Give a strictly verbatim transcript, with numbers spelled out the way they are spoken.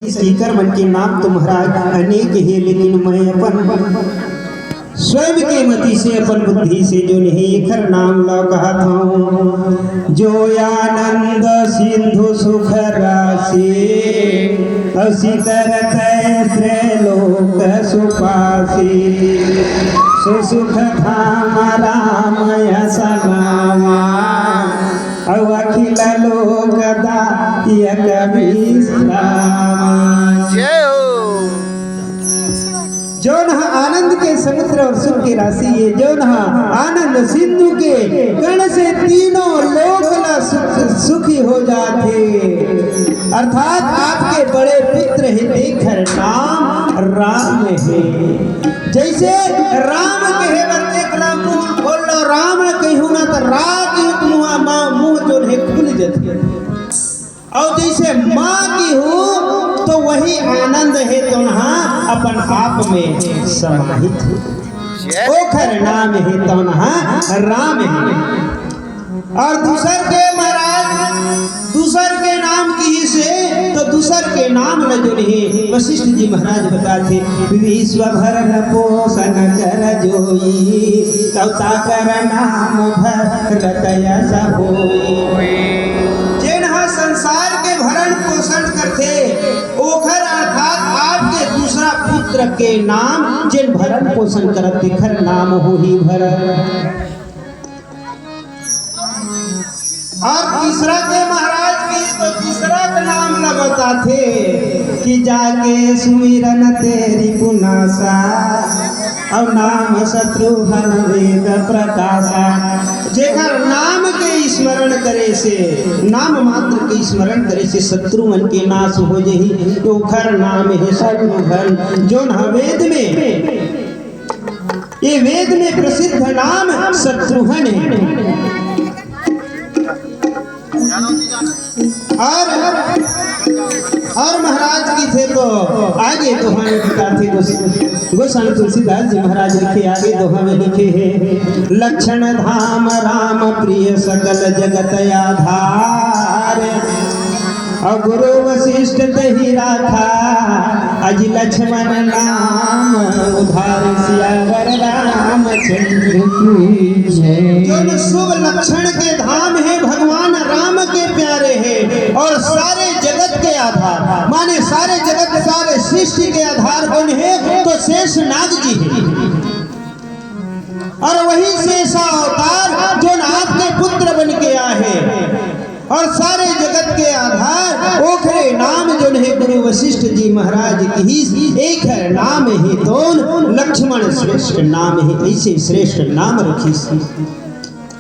Speaker मन के नाम तो महाराज अनेक हे, लेकिन मैं अपन स्वयं के मति से, अपन बुद्धि से जोन हे एखर नाम ला कहत हूँ। जो आनंद सिंधु सुख राशि, असी करत त्रैलोक सुपासी। सो सुख धाम राम यस नामा, अउ अखिल लोक दायक विश्राम। जय हो। जौन ह आनंद के समुद्र और सुख के राशि हे, जौन ह आनंद सिंधु के कण से तीनों लोक ला सुख, सुखी हो जाथे। अर्थात आपके बड़े पुत्र हे, तेखर नाम राम हे। जैसे राम कहे बर देख ला, मुंह खोल लो, राम कहूँ ना त राग युक्त मुंह, मा-, मुंह जोन हे खुल जथे। और जैसे माँ कहूँ तो वही आनंद हे, तोन ह अपन आप में समाहित हे। ओखर नाम हे, तोन ह राम हे। और दूसर के महाराज, दूसर के नाम किहिस हे, तो दूसर के नाम ल जोन हे वशिष्ठ जी महाराज बताथे, विश्व भरण पोषण कर जोई, तब ताकर नाम भरत यस होई। जेन ह संसार के भरण पोषण करथे, ओखर अर्थात आपके दूसरा पुत्र के नाम, जेन भरण पोषण करत, तेखर नाम होही भरत। और तीसरा के महाराज की तो तीसरा के नाम ल बताथे कि जाके सुमिरन तेरी पुनासा, और नाम शत्रुघ्न वेद प्रकाशा। जेकर नाम के स्मरण करे से, नाम मात्र के स्मरण करे से शत्रु मन के नाश हो जही, ओखर नाम हे शत्रुघ्न। जोन ह वेद में, ये वेद में प्रसिद्ध नाम शत्रुघ्न हे। और, और महाराज कथे तो आगे दोहा में बताथे गोस-, गोस्वामी तुलसीदास जी महाराज लिखे, आगे दोहा में लिखे हे, लक्षण धाम राम प्रिय सकल जगत आधार, और गुरु वशिष्ठ तही राखा, अजि लक्ष्मण नाम उधार। सियावर रामचंद्र की जय। जोन शुभ लक्षण के धाम हे, भगवान राम के प्यारे हे और सारे जगत के आधार, माने सारे जगत, सारे सृष्टि के आधार कौन हे? तो शेष नाग जी हे। और वही शेषा अवतार जोन आपके पुत्र बन के आए हे और सारे जगत के आधार, ओखरे नाम जोन हे गुरु वशिष्ठ जी महाराज किहिस, एखर नाम हे तोन लक्ष्मण श्रेष्ठ नाम हे, ऐसे श्रेष्ठ नाम रखिस।